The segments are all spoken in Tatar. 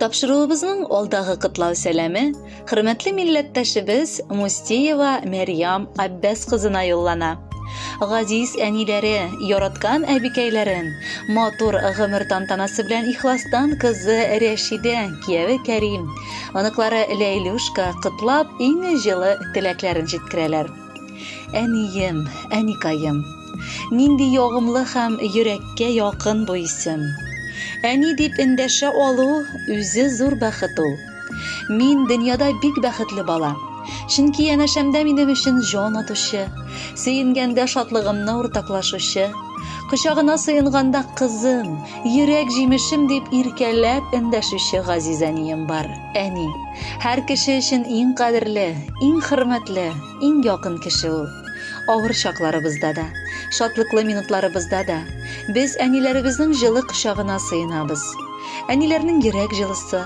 Тапшыруыбызның алдагы котлау сәламе хөрмәтле милләттәшебез Мустиева Мәрьям Аббәс кызына юллана. Газиз әниләре, яраткан әбикәйләрен матур гомер тантанасы белән ихластан кызы Рәшидә, кияве Кәрим, оныклары Ләйлүшка котлап иң җылы теләкләрен җиткерәләр. Әнием, әникаем. Нинди ягымлы һәм йөрәккә якын бу исем. Әни дип эндәшә алу үзе зур бәхет ул. Мин дөньяда бик бәхетле бала. Чөнки янәшәмдә минем өчен җан атучы, сөенгәндә шатлыгымны уртаклашучы, кочагына сыенганда кызым, йөрәк җимешем дип иркәләп эндәшүче газиз әнием бар. Әни, һәр кеше өчен иң кадерле, иң хөрмәтле, иң якын кеше ул. Авыр чакларыбызда да, шатлыклы минутларыбызда да без әниләребезнең җылы кочагына сыенабыз. Әниләрнең йөрәк җылысы,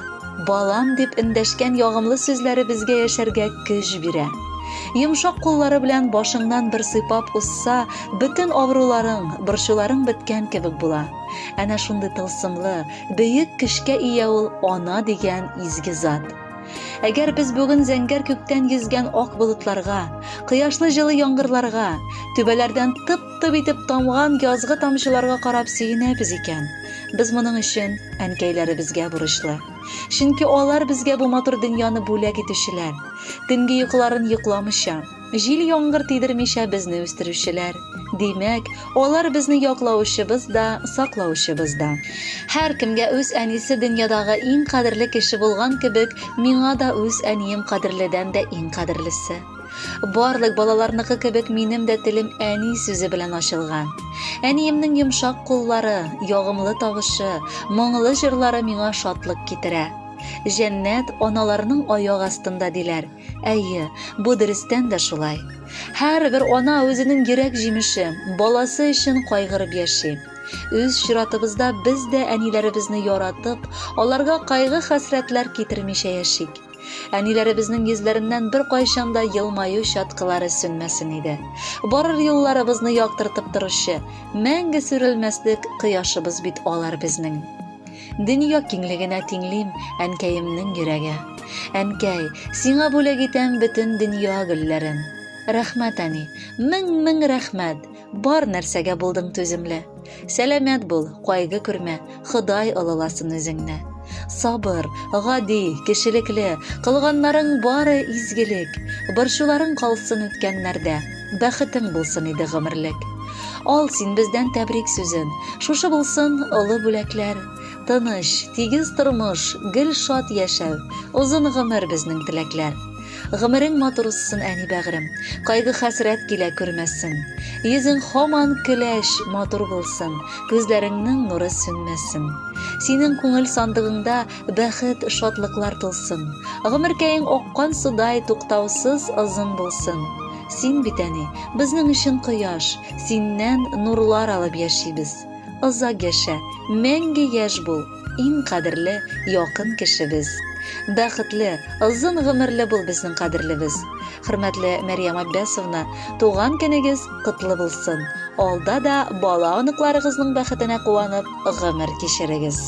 балам дип эндәшкән ягымлы сүзләре безгә яшәргә көч бирә. Йомшак куллары белән башыңнан бер сыйпап узса, бөтен авыруларың, борчуларың беткән кебек була. Әнә шундый тылсымлы, бөек көчкә ия ул ана дигән изге зат. Әгәр без бүген зәңгәр күктән йөзгән ак болытларга, кояшлы җылы яңгырларга, түбәләрдән тып-тып итеп тамган язгы тамчыларга карап сөенәбез икән, без моның өчен әнкәйләребезгә бурычлы. Чөнки алар безгә бу матур дөньяны бүләк итүчеләр, төнге йокыларын йокламыйча, Җил-яңгыр тидермичә безне үстерүчеләр. Димәк, алар безне яклаучыбыз да, саклаучыбыз да. Һәркемгә үз әнисе дөньядагы иң кадерле кеше булган кебек, миңа да үз әнием кадерледән дә иң кадерлесе. Барлык балаларныкы кебек минем дә телем әни сүзе белән ачылган. Әниемнең йомшак куллары, ягымлы тавышы, моңлы җырлары миңа шатлык китерә. Җәннәт аналарның аяк астында, диләр. Әйе, бу дөрестән дә шулай. Һәрбер ана үзенең йөрәк җимеше, баласы өчен кайгырып яши. Үз чиратыбызда без дә әниләребезне яратып, аларга кайгы-хәсрәтләр китермичә яшик. Әниләребезнең йөзләреннән беркайчан да елмаю чаткылары сүнмәсен иде. Барыр юлларыбызны яктыртып торучы, мәңге сүрелмәслек кояшыбыз бит алар безнең. Дөнья киңлегенә тиңлим әнкәемнең йөрәге. Әнкәй, сиңа бүләк итәм бөтен дөнья гөлләрен. Рәхмәт, әни, мең-мең рәхмәт, бар нәрсәгә булдың түземле. Сәламәт бул, кайгы күрмә, Ходай олыласын үзеңне. Сабыр, гади, кешелекле, кылганнарың бары изгелек. Борчуларың калсын үткәннәрдә, бәхетең булсын иде гомерлек. Ал син бездән тәбрик сүзен, шушы булсын олы бүләкләр. Тыныч, тигез тормыш, гел шат яшәү, озын гомер безнең теләкләр. Гомерең матур узсын, әни бәгърем, кайгы-хәсрәт килә күрмәсен. Йөзең һаман көләч, матур булсын, күзләреңнең нуры сүнмәсен. Синең күңел сандыгыңда бәхет, шатлыклар тулсын. Гомеркәең аккан судай туктаусыз озын булсын. Син бит, әни, безнең өчен кояш, синнән нурлар алып яшибез. Озак яшә, мәңге яшь бул, иң кадерле, якын кешебез. Бәхетле, озын гомерле бул безнең кадерлебез. Хөрмәтле Мәрьям Аббясовна, туган көнегез котлы булсын. Алда да бала-оныкларыгызның бәхетенә куанып гомер кичерегез.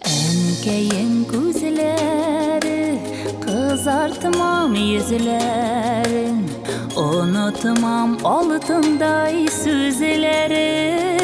Әнкәем күзләре, кызартмам йөзләрен, Онытмам алтындай сүзләрен.